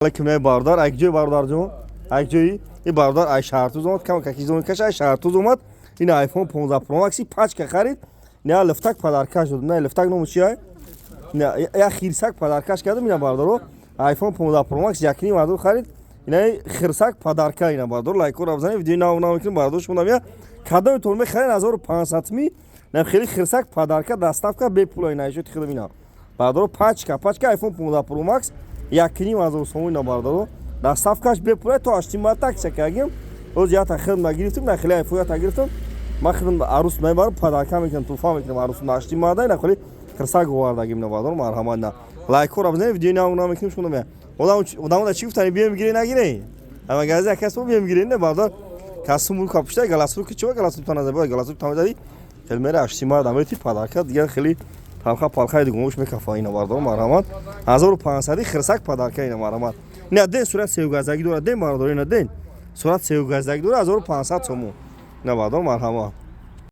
Алейкум, не бародар, ай куҷои, бародарҷон? Ай куҷои? И бародар ай Шаҳртуз омад, кам какизон каша, ай Шаҳртуз омад. Ин iPhone 15 Pro Max пачка харид. Не, лифтак подарка шуд. Не, лифтак ному чи ай? Не, я хирсак подаркаш кардам ина, бародаро. iPhone 15 Pro Max 1,5 ҳазор харид. Ина хирсак подарка ина, бародар. Лайкора бизанед, видеои нав нав мекунем, бародар, шумо намя. Кадометон мехаред 1500 ми? Не, хеле хирсак подарка, доставка бепула ина ишо тихидам ина. Бародаро, пачка, пачка iPhone 15 Pro Max 1,5 ҳазор сомон ина, бародаро. Доставкаш бепула, то аштима такса кардем. Оз ята хидм нагирифтем, на хеле iPhone ята гирифтем. Ман хидм арӯс мебарам, подарка мекунам, туҳфа мекунам арӯс наштимада ина, хеле хирсак овардагим ина, бародаро, марҳамат на. Лайкора бизанед, видеои нав нав мекунем, шумо намя. Одам одамо чӣ гуфтани, биём гире, нагире? Магазин кас бо биём гире, не, бародар. Касум рука пушта галасру ки чива галасру таназа бо галасру тамадади. Хеле мера аштима дамети подарка, дигар хеле талха палхаи дигомош мекафа ина, бародаро, марҳамат. 1500 хирсак подарка ина, марҳамат. Ина ден сурат сеюгаздагӣ дорад, ден, бародаро, ина ден. Сурат сеюгаздагӣ дорад, 1500 сомон. Ина, бародаро, марҳамат.